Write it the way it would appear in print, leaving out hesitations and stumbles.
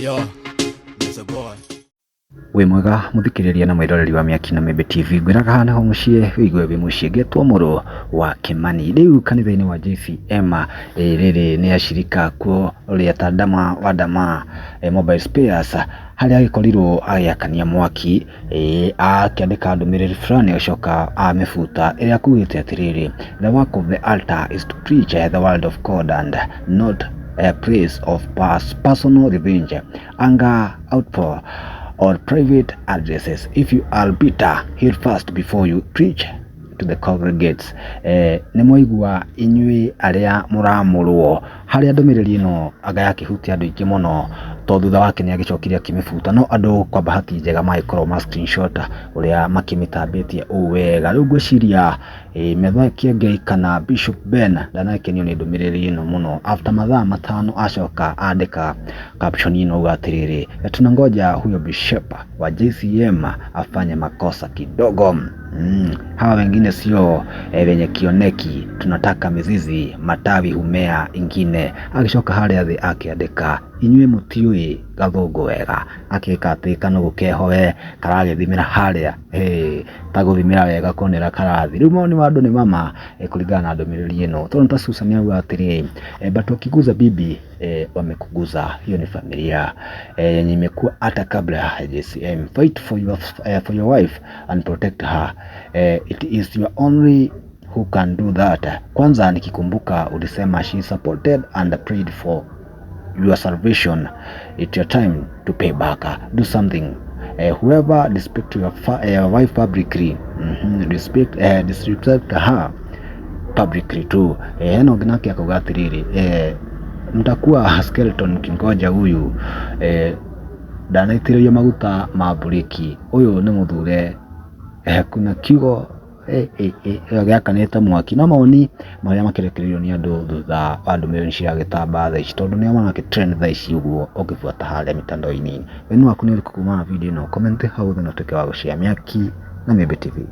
Yo, Mr. Boy. Wĩ mwega mũthikĩrĩria na mwĩroreri wa Mĩaki na Mĩmbi TV, ngwĩraga haha nĩho mũciĩ wĩigue wĩ mũciĩ, ngetwo mũrũ wa Kĩmani. Rĩu kanitha-inĩ wa JCM rĩrĩ nĩ acirika kuo ũrĩa ta Dama wa Dama Mobile Spares harĩa agĩkorirwo agĩakania mwaki, akĩandĩka ndũmĩrĩri fulani agĩcoka amĩbuta ĩrĩa akugĩte atĩrĩrĩ, "The work of the altar is to preach the word of God and not a place of personal revenge, anger, outpour or private addresses. If you are bitter, heal first before you preach to the congregates." Nĩ mwaigua inyuĩ arĩa mũramũrwo harĩa ndũmĩrĩri ĩno anga yakĩhutia andũ aingĩ mũno, tondũ thutha wake nĩ agĩcokire akĩmĩbuta, no andũ kwa bahati njega magĩkorwo ma screenshot ũrĩa makĩmĩtambĩtie ũũ wega. Rĩu ngwĩciria Methai Kĩengei kana Bishop Ben ndanakenio nĩ ndũmĩrĩri ĩno mũno. After mathaa 5 acoka andĩka caption ĩno auga atĩrĩrĩ, "Tunangoja huyo bishop wa JCM afanye makosa kidogo. Hawa wengine sio wenye kioneki, tunataka mizizi, matawi humea ingine." Agĩcoka harĩa thĩ akĩandĩka, "Inyuĩ mũtiũĩ gathũngũ wega," akĩka atĩ kanũgũ keho we karagĩthimĩra harĩa, hey, ta gũthimĩra wega kuonera karathi. Rĩu mawoni ma andũ nĩ mama kũringana na ndũmĩrĩri ĩno, tondũ ta Susan auga atĩrĩrĩ, "But wakiguza bibi, wamekuguza, hiyo ni familia yenye imekuwa hata kabla ya JCM. Fight for your wife and protect her. It is your only who can do that. Kwanza nikikumbuka ulisema she supported and prayed for your salvation. It's your time to pay back. Do something. Whoever disrespect your wife publicly, respect, disrespect her publicly too." Hena ũngĩ nake akauga atĩrĩrĩ, "Mtakuwa skeleton mkingoja huyu, ndanaitĩrĩrio maguta ma mburĩki, ũyũ nĩ mũthure, kuna kiugo gĩakanĩte mwaki." No mawoni marĩa makĩrekereirio nĩ andũ thutha wa ndũmĩrĩri ciragĩtamba thaa ici, tondũ nĩo marakĩ trend thaa ici ũguo ũngĩbuata harĩa mitandao-inĩ. Woni waku nĩ ũrĩkũ kumana na video ĩno? Comment hau thĩ na ũtuĩke wa gũshare. Mĩaki na Mĩmbi TV.